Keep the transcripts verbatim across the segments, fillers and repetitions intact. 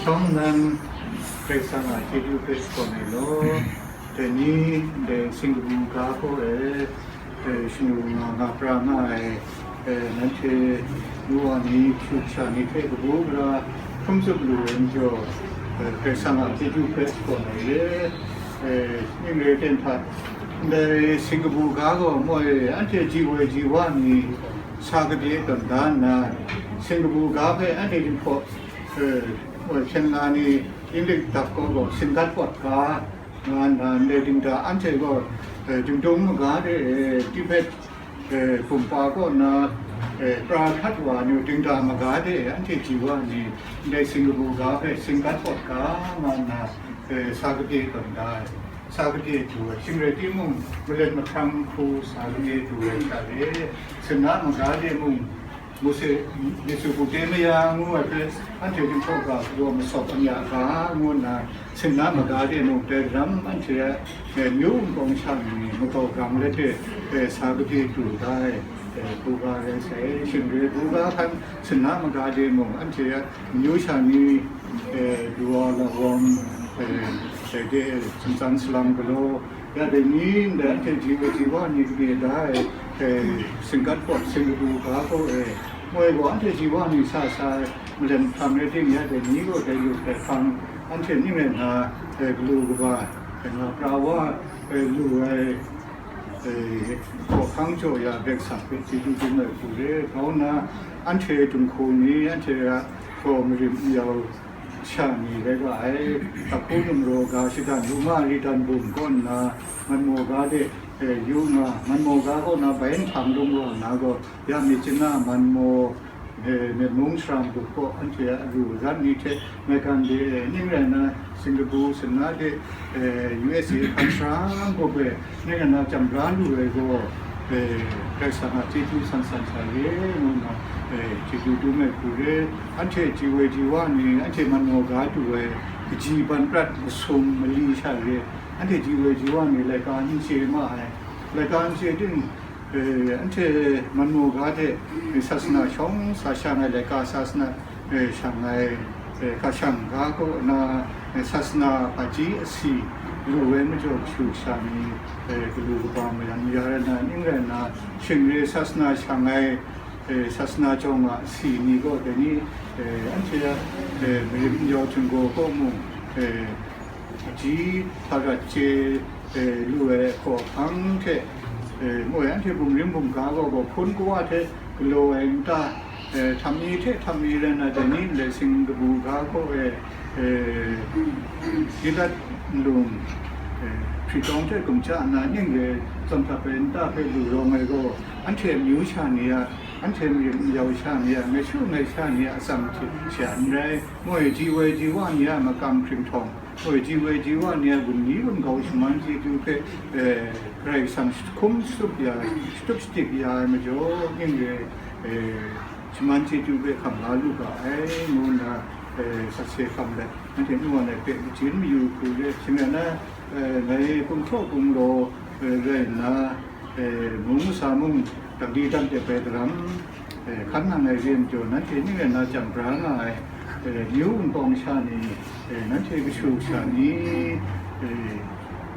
Tawng nan Karai Kasang a chyeju hpe shakawn ai law, dai ni ndai Singkabu ga hkaw e, e, shanu nga nga pra nga ai, e, nanhte nu wa ni, kashu kasha ni hpe kabu gara hkrum tsup lu ai majaw, e, Karai Kasang a chyeju hpe shakawn ai re, e, ning re ten hta, ndai Singkabu ga gaw moi anhte ji woi ji wa ni sa kade tawn da nna, Singkabu ga hpe anhte jinghpaw, e, moi hpyen la ni, Inglik dap gaw gaw, Singkat Pawt ga, nga nna ndai dingda anhte gaw, e, dingdung maga de e, Tibet, e, kumhpa kaw nna, e, pra hkrat wa nu dingda maga de e, anhte ji wa ni, ndai Singkabu ga hpe Singkat Pawt ga, nga nna, e, sa kade tawn da ai, sa kade du ai, shing rai timung, malet mahkrang hku sa kade du ai hta e, sinna maga de mung, Mose, Mesopotamia ngu ai hpe anhte jinghpaw ga galaw masawp amya ga, ngu nna, sinna maga de mung dai lam anhte a, e, myu wunpawng sha ni makau gang let de, e, sa kade du da ai, e, buga rai sai. Shing re buga hkan sinna maga de mung anhte a myu sha ni, e, duwa lawawm, e, dai de, sumtsan salam galaw, ya dai ni ndai anhte ji wa ji wa ni kade da ai, e, Singkat Pawt, Singkabu ga hkaw e, moi gaw anhte ji wa ni sa sa ai, malem hpang rai ting, ya dai ni gaw dai lu dai hpang, anhte ning rai nna, e, galu kaba, e, nga pra wa, e, lu ai, e, hkawhkang jaw ya Karai Kasang hpe chyeju dum ai hku re, grau nna, anhte dinghku ni, anhte a hkraw marim n yau, sha ni rai nga ai, ahku numraw ga shadan, luma ridan bum kaw nna, manmaw ga de, e, yu nga, manmaw ga kaw na bai nhtang lung wa nna gaw, ya myit chyanna manmaw, e, myit mung saram gup kaw anhte a alu azan ni hte maigan de, e, ning rai nna, Singkabu sinna de, e, U S A hkan saram gup e, Ning na jam bra lu ai gaw, e, Karai Kasang a chyeju san san sa re, ngu nna, e, chyeju dum ai hku re, anhte ji woi ji wa ni, anhte man maw ga du ai, kaji ban prat masum mali sha re, anhte ji woi ji wa ni laika n chye ma ai, laika n chye ting, e, anhte man maw ga hte, e, sasana shawng sa shang ai laika sasana, e, shang ai, e, hkashang ga kaw na, e, sasana hpaji asi lu ai majaw kashu kasha ni, e, galu kaba mayan ya rai na, ning rai na, shing re sasana shang ai, e, sasana jawng a asi ni gaw dai ni, e, anhte a, e, marim n yau htinggaw kaw mung, e, hpaji hparat chye, e, lu ai hkawhkang hte, e, moi anhte bumrim bumga gaw gaw hpun kawa hte galaw ai nta, e, htam mi hte htam mi rai na, dai ni ndai Singkabu ga kaw e, e, Gilead nlung, e, hpritawng hte gumja nna ning re tsawm hta ai nta hpe lu rawng ai gaw, anhte amyu sha ni a, anhte marim n yau sha ni a, ngai shu ngai sha ni a atsam hte sha n rai, moi ji woi ji wa ni a makam hkringhtawng, moi ji woi ji wa ni a gun ni gun gau shaman chyeju hpe, e, Karai Kasang hkum shatup ya, shatup shadik ya ai majaw, ning re, e, shaman chyeju hpe hkam la lu ga ai, ngu nna, e, sakse hkam let, nanhte nu wa ngai hpe majin mayu hku re, shing rai na, e, ngai kunghkraw kunglaw, e, rai nna, e, mung masa mung, dangdi dangdep ai daram, e, hkan nang ai re majaw, nanhte ning rai na jam bra nga ai, e, myu wunpawng sha ni, e, nanhte kashu kasha ni, e,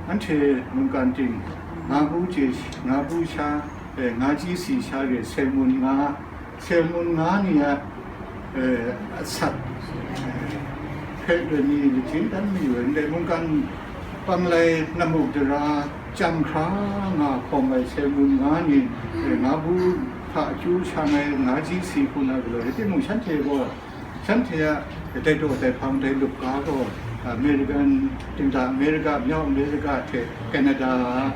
anhte mungkan ting, nga bu chye, nga bu sha, e, nga ji si sha re, seng mun nga, seng mun nga ni a, e, asak, e, hpe rai ni lajin dan mayu ai, ndai mungkan panglai namuk dara, chyam hkra nga hkawm ai seng mun nga ni, e, nga bu hta akyu shang ai nga ji si hku na galaw rai timung, shanhte gaw, shanhte a dai daw dai hpang dai lup ga gaw, American, dingda America, myaw America hte Canada,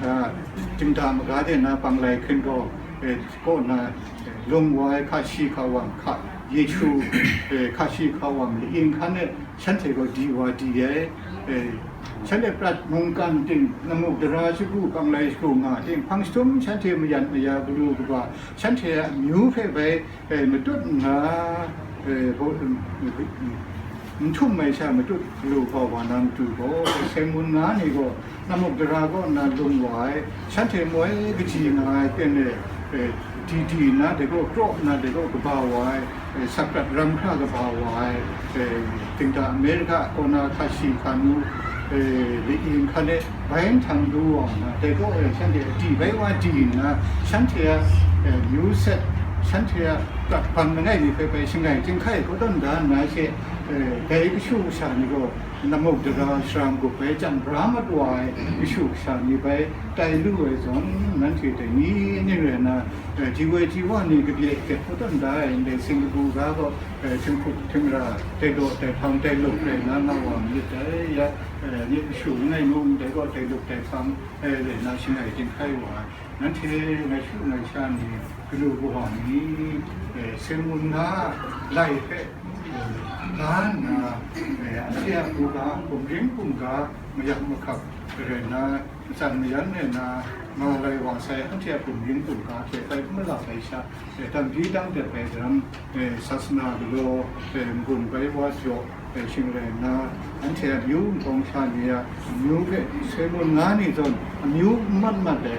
a, dingda maga de na panglai hkun gaw, e, kaw na, e, lung wa ai hka shi hka wam hka, Yesu, e, hka shi hka wam, laing hkan e, shanhte gaw di wa di ai, e, shanhte prat mungkan ting, namuk dara shagu, panglai shagu nga ting, hpang shatum shanhte mayan maya galu kaba, shanhte a amyu hpe bai, e, matut nna, e, bo-, n htum ai sha matut galu kau wa na matu gaw, seng mun nga ni gaw, namuk dara kaw nna lung wa ai, shanhte moi kaji nga ai ten e, e, Di di nna dai gaw kraw nna dai gaw kaba wa ai, eh, sakrat ram hkra kaba wa ai, eh, dingda Amerika kaw na hkashi hkanu, eh, li-, ing hkan e bai nhtang du wa nna, dai gaw, eh, shanhte a di bai wa di nna, shanhte a, eh, myu set, shanhte a prat hpang langai mi hpe bai shangai chyinghkai kau tawn da nna she, eh, dai kashu kasha ni gaw, Namuk dara shara n-gup bai chyam bra mat wa ai kashu kasha ni bai tai lu ai zawn, nanhte dai ni ning rai nna, eh, ji woi ji wa ni kabye kyep hkawt tawn da ai ndai Singkapu ga gaw, eh, htinghkuk htingra, tai daw tai hpang tai luk rai nna nga wa myit dai. Ya, eh, nye kashu langai mung dai gaw tai luk tai hpang, eh, rai nna shangai chyinghkai wa ai. Nanhte ngai shu ngai sha ni, kanu kawa ni, eh, Sengmun nga lai hpe, eh, ga nna, eh, anhte a hkungga, bumring bungga, mayak mahkap rai nna, matsan mayan rai nna, nga lai wa sai, anhte a bumring bungga hte bai mala sai sha, eh, dangbi dangdep ai daram, eh, sasana galaw, eh, n-gun bai wa jaw, eh, shing rai nna, anhte a amyu nkau sha ni a amyu hpe soi ngun nga ni zawn, amyu n mat mat ai,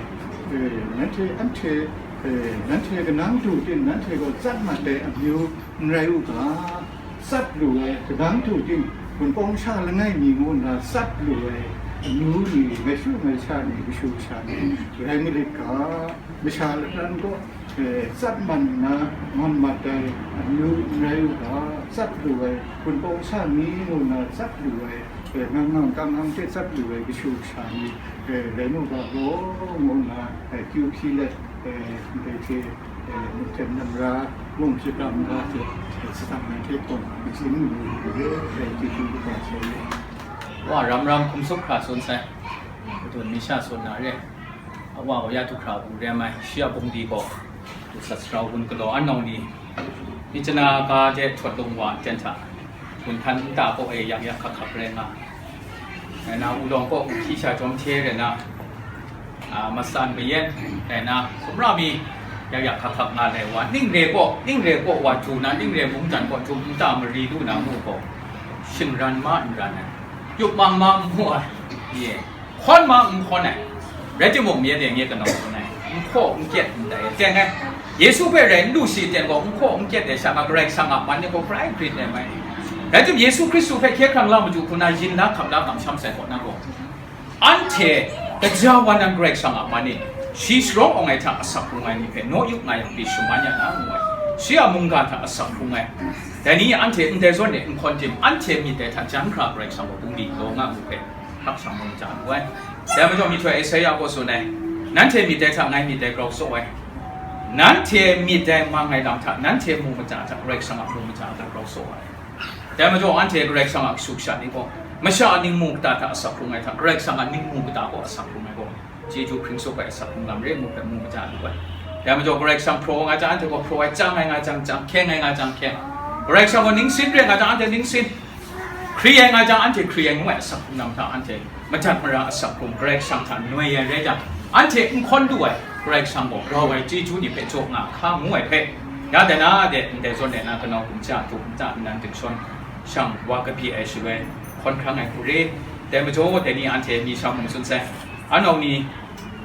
eh, nanhte, anhte, eh, nanhte kanang du ting, nanhte gaw tsat mat ai amyu n rai u ga, tsat lu ai, kanang du ting, gun kawng sha langai mi ngu nna tsat lu ai amyu ni, ngai shu ngai sha ni, kashu kasha ni, rai malit ga, masha lakran gaw, eh, tsat man nna man mat ai amyu n rai u ga, tsat lu ai, gun kawng sha mi ngu nna tsat lu ai, eh, ngang ngang kang hkang hte tsat lu ai kashu kasha ni, eh, rai mu ga law, ngu nna, eh, kyu hpyi let, eh, ndai hte, eh, Mukten namra, Mung Chyit Ram ga hte, eh, Tsinghtaw Manhte Hpawng a matsin mu lu re, eh, chyeju kaba sai re. Wa ram ram hkum sup hkra tsun sai, madun mi sha tsun na re. A wa gaw ya du hkra u re ai, shi a bungli gaw du sat sa ra u gun galaw, an nau ni, myit chana ga hte htawt lung wa ten hta, gun hkan nta kaw e yak yak hkak hkak rai nga, rai na, wulawng kaw hkyi sha jawm hte rai na, a, matsan mayan rai na, sumra mi yak yak hkak hkak nga lai wa, ning re kaw, ning re kaw wa du na, ning re mungdan kaw du nta mari lu na ngu gaw, shingran ma n ran ai, yup mang ma n mu ai, ye. Hkawn ma n hkawn ai, rai timung, myit dai nye kanau hkawn ai, n hkaw n kyet ndai ai, teng ai. Yesu hpe rai n lu shi ten gaw, n hkaw n kyet ai sha nga Karai Kasang a man ni gaw grai grit ai mai. Rai tim, Yesu Hkristu hpe hkye hkrang la madu hku na yin la hkam la kamsham sai kaw na gaw, anhte gaja wa nan Karai Kasang a man ni, shi sharawng awng ai hta asak hkrung ai ni hpe naw yu nga yang pyi shaman ya na ngu ai, shi a mungga hta asak hkrung ai. Dai ni anhte ndai zawn e n hkawn tim, anhte myit dai hta jan hkra Karai Kasang gaw bungli galaw nga ngu hpe, hkak shang mu maja lu ai. Dai majaw, myihtoi Esaia gaw tsun ai, nanhte myit dai hta ngai myit dai grau tsaw ai, nanhte myit dai mang ai lam hta, nanhte mu maja hta, Karai Kasang a mu maja hta grau tsaw ai. Dai majaw, anhte Karai Kasang a kashu kasha ni gaw, masha a ningmu kata hta asak hkrung ai hta, Karai Kasang a ningmu kata gaw asak hkrung ai gaw, chyeju hpring sup ai asak hkrung lam re ngu hpe mu maja lu ai. Dai majaw, Karai Kasang hpraw nga jang, anhte gaw hpraw ai, chyang ai nga jang, chyang, hkyeng ai nga jang, hkyeng. Karai Kasang gaw ningsin re nga jang, anhte ningsin. Hkri ai nga jang, anhte hkri ai ngu ai asak hkrung lam hta, anhte madat mara asak hkrung Karai Kasang hta noi ai rai jang, anhte n hkawn lu ai Karai Kasang gaw grau ai chyeju ni hpe jaw nga hka ngu ai hpe, ya dai na de, ndai zawn de na kanau hkum ja, htum nta nnan dingshawng shang wa kabyi ai shaloi hkawn hkrang ai hku re. Dai majaw, dai ni anhte mi sha mung tsun sai, anau ni,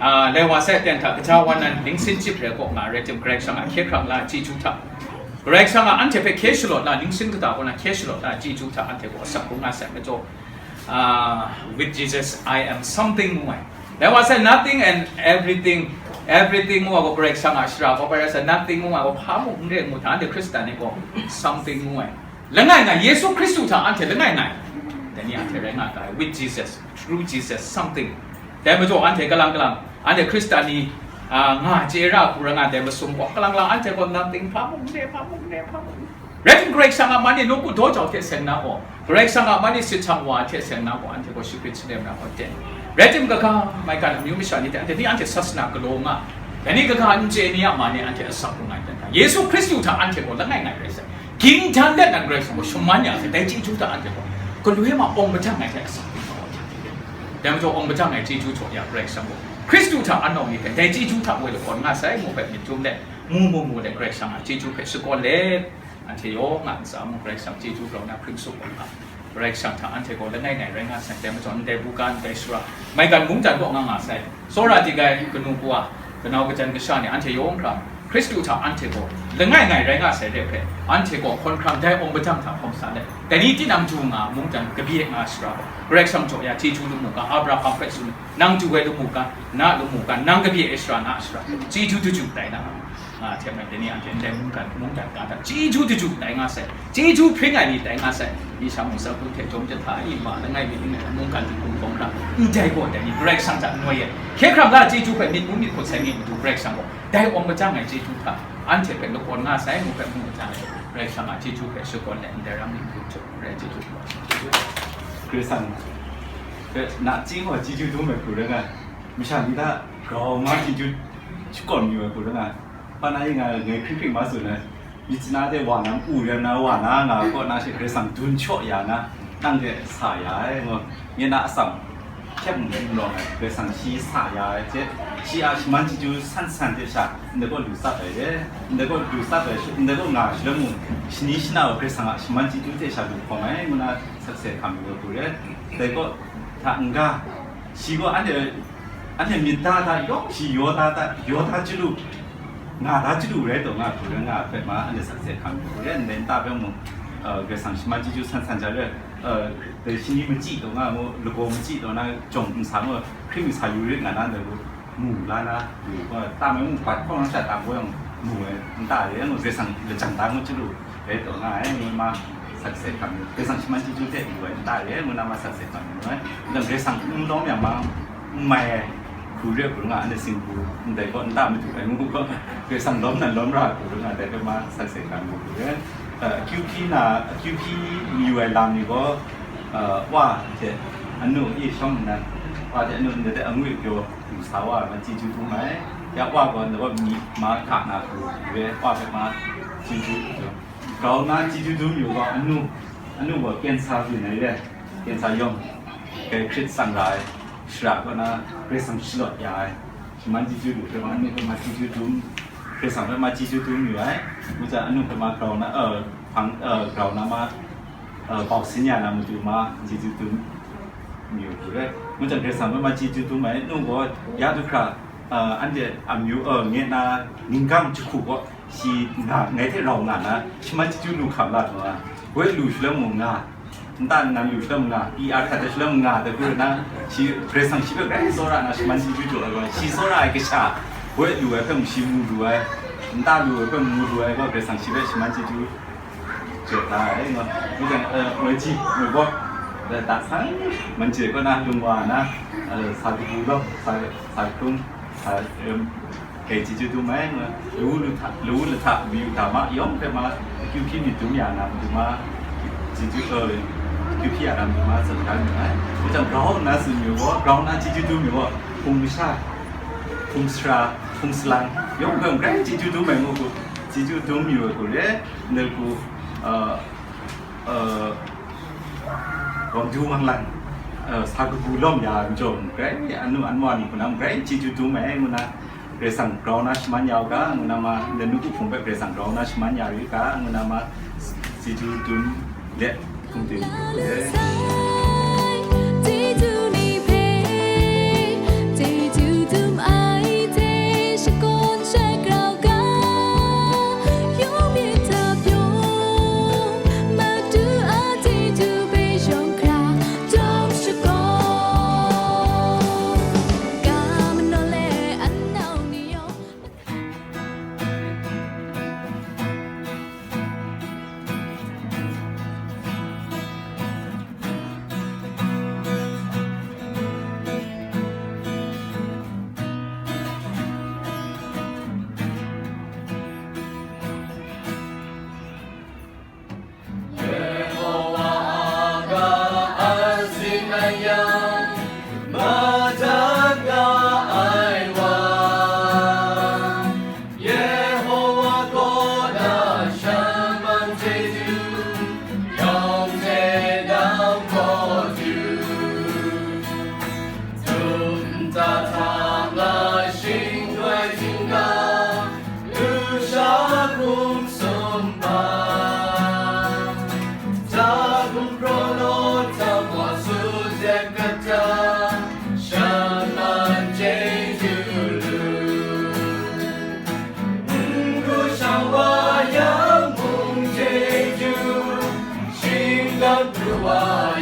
a, lai wa sai ten hta, gaja wa nan ningsin chyip rai kaw nga rai tim, Karai Kasang a hkye hkrang la chyeju hta, Karai Kasang a anhte hpe hkye shalawt la, ningsin kata kaw na hkye shalawt la chyeju hta anhte gaw asak hkrung nga sai majaw, a, with Jesus I am something ngu ai. Lai wa sai nothing and everything, everything ngu ai gaw Karai Kasang a shara gaw bai rai sai, nothing ngu ai gaw hpa mung n re ngu hta, anhte Hkristan ni gaw something ngu ai. Langai ngai, Yesu Hkristu hta anhte langai ngai, dai ni anhte rai nga ga ai, with Jesus, through Jesus, something. Dai majaw anhte kalang kalang, anhte Hkristan ni, a, nga chye ra hku rai nga ai dai masum gaw, kalang kalang anhte gaw nothing, hpa mung n re, hpa mung n re, hpa mung n re. Rai tim, Karai Kasang a man ni nawku daw jau hte seng na gaw, Karai Kasang a man ni sit hkang wa hte seng na gaw, anhte gaw shagrit shalem na gaw ten. Rai tim, kaga maigan amyu masha ni hte anhte ni anhte sasana galaw nga, dai ni kaga n chye ni a man ni anhte asak hkrung ai ten hta, Yesu Hkristu hta anhte gaw langai ngai rai sai. Ging dan let nan Karai Kasang gaw shaman ya sai, dai chyeju hta anhte gaw galoi ma awng majan ai hte asak hkrung nga wa hta. Dai majaw, awng majan ai chyeju jaw ya Karai Kasang gaw Hkristu hta anau ni hpe dai chyeju hta woi lakawn nga sai ngu hpe myit dum let, mu mu mu let Karai Kasang a chyeju hpe shakawn let, anhte yawng a ntsa mung Karai Kasang chyeju grau na hpring sup ai hta, Karai Kasang hta anhte gaw langai ngai rai nga sai. Dai majaw, ndai buga, ndai sara, maigan mungdan kaw nga nga sai, tsawra dik ai kanu kawa, kanau kajan kasha ni anhte yawng hkra Hkristu hta anhte gaw langai ngai rai nga sai re hpe, anhte gaw hkawn hkrang dai awng majang hta hkawm sa let, dai ni tinang du nga mungdan kabye nga shara gaw, Karai Kasang jaw ya chyeju lu mu ga, Abraham hpe tsun, nang du ai lu mu ga, na lu mu ga, nang kabye ai shara na a shara, chyeju daju tai na, nga hte mai, dai ni anhte ndai mungdan, mungdan ga hta chyeju daju tai nga sai, chyeju hpring ai ni tai nga sai, mi sha mung sagun hte jawm jahta ai ni ma langai mi ning ai mungkan hte hkum hkawm hkra, ndai gaw dai ni Karai Kasang hta anoi e, hkye hkrang la chyeju hpe myit mu myit hkut sai ni matu Karai Kasang gaw dai awng majang ai chyeju hta anhte hpe lakawn nga sai, ngu hpe mu majang ai, Karai Kasang a chyeju hpe shakawn let ndai ram ni hkrit hte rai chyeju hkrit. Karai Kasang hpe nachying gaw chyeju dum ai hku rai nga, masha ni hta grau ma chyeju shakawn yu ai hku rai nga, hpa na yin nga ngai hkrit hkrit ma tsun ai. Myit chana de wa na, u rai na, wa na nga ai kaw na she Karai Kasang dun shaw ya na, nang de sa ya ai, ngu, nye na atsam hkyep mung n rawng ai, Karai Kasang shi sa ya ai hte, shi a shaman chyeju san san hte sha, ndai kaw lu tsat ai de, ndai kaw lu tsat ai, ndai kaw nga shaloi mung, shani shana gaw Karai Kasang a shaman chyeju hte sha lu hkawm ai, ngu na sakse hkam yu ai hku re, dai kaw hta n-ga, shi gaw anhte, anhte myit da da, yawng shi yaw da da, yaw da chyalu, nga da chyalu rai taw nga hku rai nga ai hpe ma, anhte sakse hkam yu hku re, ndai nta hpe mung, uh, Karai Kasang shaman chyeju san san ja re, uh, dai shani machyi taw nga mu, lagaw machyi taw na jawng nsa mu, hkring sa yu rit nga na, ndai mu la na, yu, uh, tam ai mung bat hkawng sha tam gaw yang mu ai nta re, mu Karai Kasang lajang da ngu chyalu rai taw nga ai, ngu ma sakse hkam yu, Karai Kasang shaman chyeju hte yu ai nta re, ngu na ma sakse hkam yu ai, nang Karai Kasang n lawm yang ma, n mai ai, hku re hku nga, anhte singgu ndai gaw nta madu ai ngu gaw, Karai Kasang lawm nan lawm ra hku ru nga, dai hpe ma sakse hkam yu hku re. Uh, akyu hpyi na, akyu hpyi mayu ai lam ni gaw, uh, wa hte anu e shawng nnan, wa hte anu ndai hte angwi pyaw lu sa wa ai ma chyeju dum ai. Ya wa gaw ndai gaw myi ma hka na hku re, wa hpe ma chyeju dum. Grau na chyeju dum yu gaw anu, anu gaw kensa byin ai re, kensa yawng, dai hkrit tsang ra ai shara kaw na Karai Kasang shalawt ya ai, shaman chyeju lu hpe ma, anu hpe ma chyeju dum, Karai Kasang hpe ma chyeju dum yu ai, ngu jang anu hpe ma grau na, uh, hpang, uh, grau na ma, uh, bau sin ya na matu ma chyeju dum yu hku re, ngu jang Karai Kasang hpe ma chyeju dum ai, nu gaw ya du hkra, uh, anhte amyu, uh, nye na ninggang jahku gaw, shi nga, ngai hte rau nga na, shaman chyeju lu hkam la taw na, woi lu shaloi mung nga, nta nnan lu shaloi mung nga, P R hkrat ai shaloi mung nga, dai hku na, shi Karai Kasang shi hpe grai tsawra na, shaman chyeju jaw ai gaw, shi tsawra ai kasha, woi lu ai hpe mung shi mu lu ai, nta lu ai hpe mung mu lu ai gaw, Karai Kasang shi hpe shaman chyeju jaw da ai, nga, ngu jang, eh, moi ji, moi bawk, eh, da san, man je kaw na, lung wa na, eh, sa kabu lawm, sa, sa kahtung, sa, em, Karai chyeju dum ai, ngu, lawu lahta, lawu lahta, mayu dama yawng hpe ma, akyu hpyi myit dum ya na matu ma, chyeju, eh, akyu hpyi ya na matu ma, tsun da mu ai. Ngu jang, grau nna tsun yu gaw, grau nna chyeju dum yu gaw, hpung masha, hpung sara, hpung salang, yawng hpe grai chyeju dum ai ngu hku, chyeju dum yu ai hku re, ndai hku, eh, eh, wang du wang lang, eh, sa kabu lawm ya ai majaw, grai anu anwa ni hku na grai chyeju dum ai, ngu na, Karai Kasang grau na shaman ya u ga, ngu na ma, ndai nu ku hpung hpe Karai Kasang grau na shaman ya yu ga, ngu na ma, chyeju dum let hpung ting yu ai.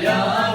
ya